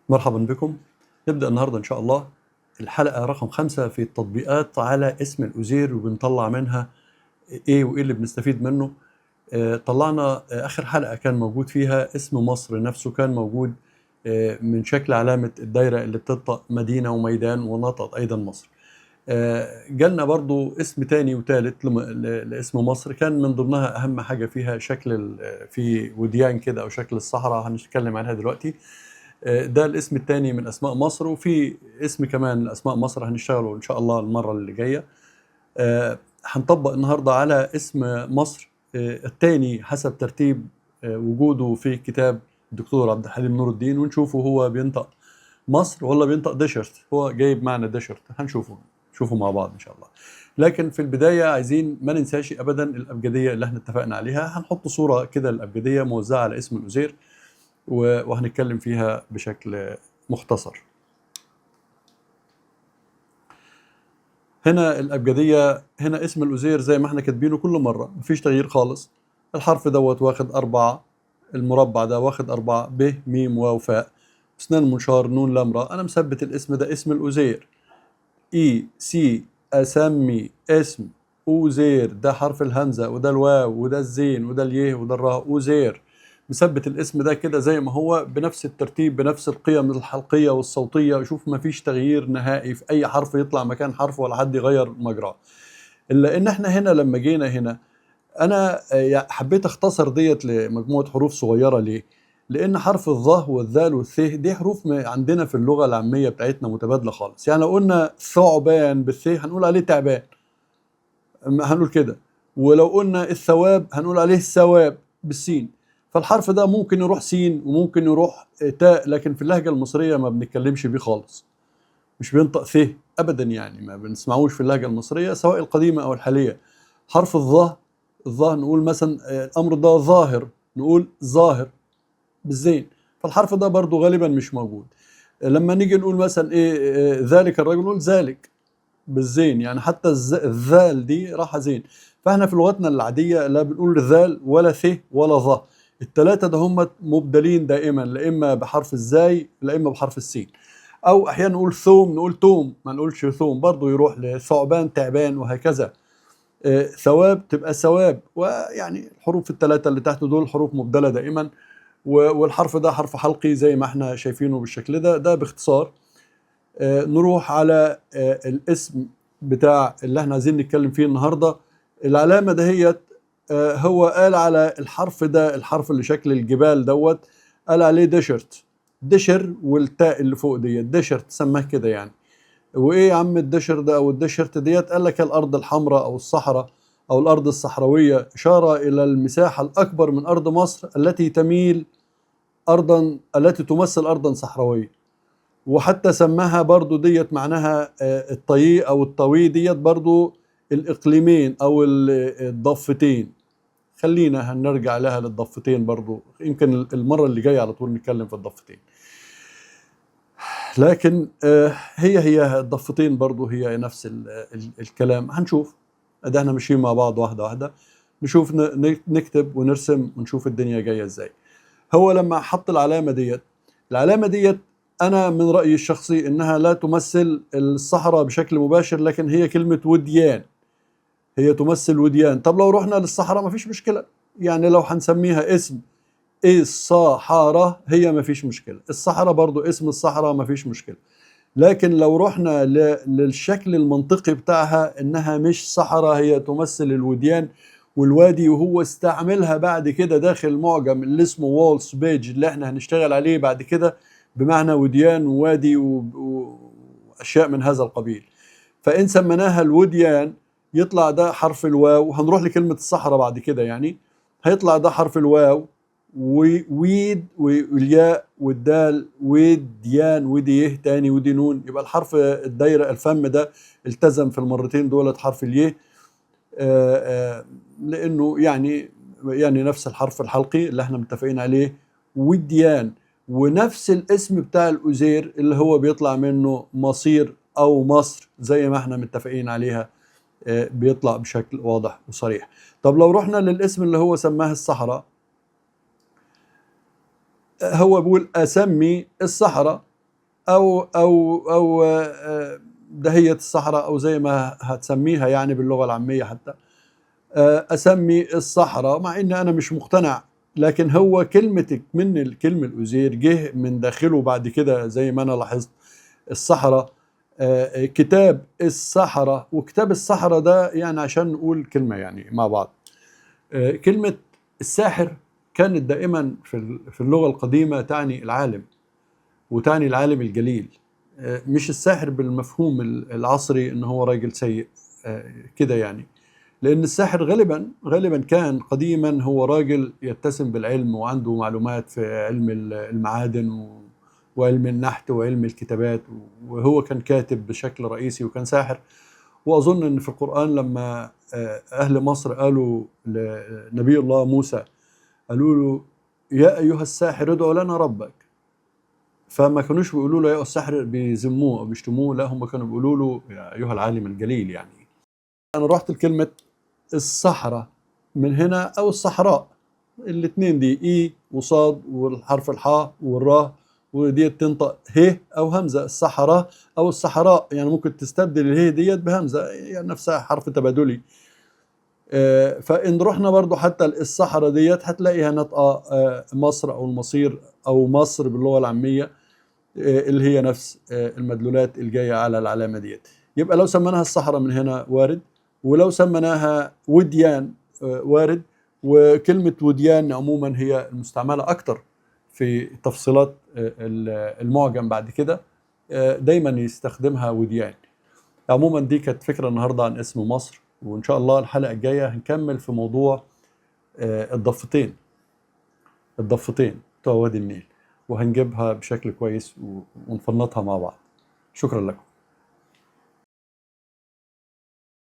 مرحبا بكم. نبدأ النهاردة إن شاء الله الحلقة رقم 5 في التطبيقات على اسم الأوزير، وبنطلع منها إيه وإيه اللي بنستفيد منه. طلعنا آخر حلقة كان موجود فيها اسم مصر نفسه، كان موجود من شكل علامة الدايرة اللي بتنطق مدينة وميدان، ونطقت أيضا مصر. جالنا برضو اسم تاني وتالت لاسم مصر، كان من ضمنها أهم حاجة فيها شكل في وديان كده أو شكل الصحراء، هنتكلم عنها دلوقتي. ده الاسم التاني من أسماء مصر، وفي اسم كمان لأسماء مصر هنشتغله إن شاء الله المرة اللي جاية. هنطبق النهاردة على اسم مصر التاني حسب ترتيب وجوده في كتاب الدكتور عبد الحليم نور الدين، ونشوفه هو بينطق مصر ولا بينطق ديشرت. هو جايب معنى ديشرت، هنشوفه نشوفه مع بعض إن شاء الله. لكن في البداية عايزين ما ننساش أبدا الأبجدية اللي احنا اتفقنا عليها. هنحط صورة كده للأبجدية موزعة على اسم الأوزير، وهنتكلم فيها بشكل مختصر. هنا الأبجدية، هنا اسم الأوزير زي ما احنا كاتبينه كل مرة، مفيش تغيير خالص. الحرف دوت واخد 4، المربع ده واخد 4، ب م واو فاء، اسنان منشار نون لام راء. أنا مثبت الاسم ده اسم الأوزير. إي سي أسمي اسم أوزير، ده حرف الهمزة وده الواو وده الزين وده اليه وده الراء، أوزير. مثبت الاسم ده كده زي ما هو بنفس الترتيب بنفس القيم الحلقية والصوتية. شوف مفيش تغيير نهائي في أي حرف يطلع مكان حرف ولا حد يغير مجراه. إلا إن إحنا هنا لما جينا هنا أنا حبيت أختصر ديت لمجموعة حروف صغيرة. ليه؟ لأن حرف الظه والذال والث دي حروف عندنا في اللغة العامية بتاعتنا متبادلة خالص. يعني لو قلنا ثعبان بالث هنقول عليه تعبان، هنقول كده. ولو قلنا الثواب هنقول عليه الثواب بالسين. فالحرف ده ممكن يروح سين وممكن يروح تاء، لكن في اللهجة المصرية ما بنتكلمش بيه خالص، مش بينطق ث أبدا، يعني ما بنسمعوش في اللهجة المصرية سواء القديمة أو الحالية. حرف الظه، الظه نقول مثلا الأمر ده ظاهر، نقول ظاهر بالزين، فالحرف ده برضو غالبا مش موجود. لما نيجي نقول مثلا إيه ذلك الرجل، نقول ذلك بالزين، يعني حتى الذال دي راحة زين. فاحنا في لغتنا العادية لا بنقول ذال ولا ث ولا ظ، التلاتة ده هم مبدلين دائما، لا إما بحرف الزاي لا إما بحرف السين. أو أحيانا نقول ثوم نقول توم، ما نقولش ثوم، برضو يروح لثعبان تعبان وهكذا. ثواب تبقى ثواب. ويعني الحروف التلاتة اللي تحت دول حروف مبدلة دائما، والحرف ده حرف حلقي زي ما احنا شايفينه بالشكل ده. ده باختصار. نروح على الاسم بتاع اللي احنا عايزين نتكلم فيه النهاردة. العلامة دهيت هو قال على الحرف ده، الحرف اللي شكل الجبال دوت، قال عليه ديشرت، دشر والتاء اللي فوق ديت ديشرت، سماه كده يعني. وايه يا عم الدشر ده او الدشرت ديت؟ قال لك الارض الحمراء او الصحراء او الارض الصحراوية، اشارة الى المساحة الاكبر من ارض مصر التي تميل ارضا، التي تمثل ارضا صحراوية. وحتى سماها برضو ديت معناها الطي او الطوي ديت برضو الاقليمين او الضفتين. خلينا هنرجع لها للضفتين برضو، يمكن المرة اللي جاية على طول نتكلم في الضفتين. لكن هي الضفتين برضو هي نفس الكلام. هنشوف ده، احنا ماشيين مع بعض واحدة واحدة، نشوف نكتب ونرسم ونشوف الدنيا جاية ازاي. هو لما حط العلامة ديت، العلامة ديت أنا من رأيي الشخصي إنها لا تمثل الصحراء بشكل مباشر، لكن هي كلمة وديان، هي تمثل وديان. طب لو رحنا للصحراء مفيش مشكلة، يعني لو هنسميها اسم الصحراء هي مفيش مشكلة، الصحراء برضو اسم الصحراء مفيش مشكلة. لكن لو رحنا للشكل المنطقي بتاعها إنها مش صحراء، هي تمثل الوديان والوادي. وهو استعملها بعد كده داخل المعجم اللي اسمه وولس بيج اللي احنا هنشتغل عليه بعد كده، بمعنى وديان ووادي وأشياء من هذا القبيل. فإن سميناها الوديان يطلع ده حرف الواو، وهنروح لكلمة الصحراء بعد كده، يعني هيطلع ده حرف الواو وويد والياء والدال وديان وديه تاني ودي نون، يبقى الحرف الدايرة الفم ده التزم في المرتين دولت حرف اليه، لأنه يعني نفس الحرف الحلقي اللي احنا متفقين عليه وديان، ونفس الاسم بتاع الأوزير اللي هو بيطلع منه مصير أو مصر زي ما احنا متفقين عليها، بيطلع بشكل واضح وصريح. طب لو رحنا للاسم اللي هو سماه الصحراء، هو بيقول أسمي الصحراء. او او او دهية الصحراء، او زي ما هتسميها يعني باللغة العامية حتى، اسمي الصحراء، مع ان انا مش مقتنع، لكن هو كلمة من الكلمة الأوزير جه من داخله بعد كده زي ما انا لاحظت الصحراء، كتاب الصحراء. وكتاب الصحراء ده يعني عشان نقول كلمة يعني مع بعض، كلمة الساحر كانت دائما في اللغة القديمة تعني العالم، وتعني العالم الجليل، مش الساحر بالمفهوم العصري ان هو راجل سيء كده يعني، لان الساحر غالبا كان قديما هو راجل يتسم بالعلم وعنده معلومات في علم المعادن وعلم النحت وعلم الكتابات، وهو كان كاتب بشكل رئيسي وكان ساحر. وأظن أن في القرآن لما أهل مصر قالوا لنبي الله موسى، قالوا له يا أيها الساحر ادعو لنا ربك، فما كانوش بيقولوا له يا أيها الساحر بيذموه أو بيشتموه، لا هم كانوا بيقولوا له يا أيها العالم الجليل. يعني أنا رحت لكلمة الصحراء من هنا أو الصحراء، الاتنين دي إي وصاد والحرف الحاء والراء، ودي تنطق ه أو همزة، الصحراء أو الصحراء، يعني ممكن تستبدل اله ديت بهمزة، يعني نفسها حرف تبادلي. فإن رحنا برضو حتى الصحراء ديت هتلاقيها نطقة مصر أو المصير أو مصر باللغة العامية، اللي هي نفس المدلولات الجاية على العلامة ديت. يبقى لو سميناها الصحراء من هنا وارد، ولو سميناها وديان وارد. وكلمة وديان عموما هي المستعملة أكتر في تفصيلات المعجم بعد كده، دايما يستخدمها وديان. عموما دي كانت فكرة النهاردة عن اسم مصر، وإن شاء الله الحلقة الجاية هنكمل في موضوع الضفتين بتوع وادي النيل، وهنجيبها بشكل كويس ونفنطها مع بعض. شكرا لكم.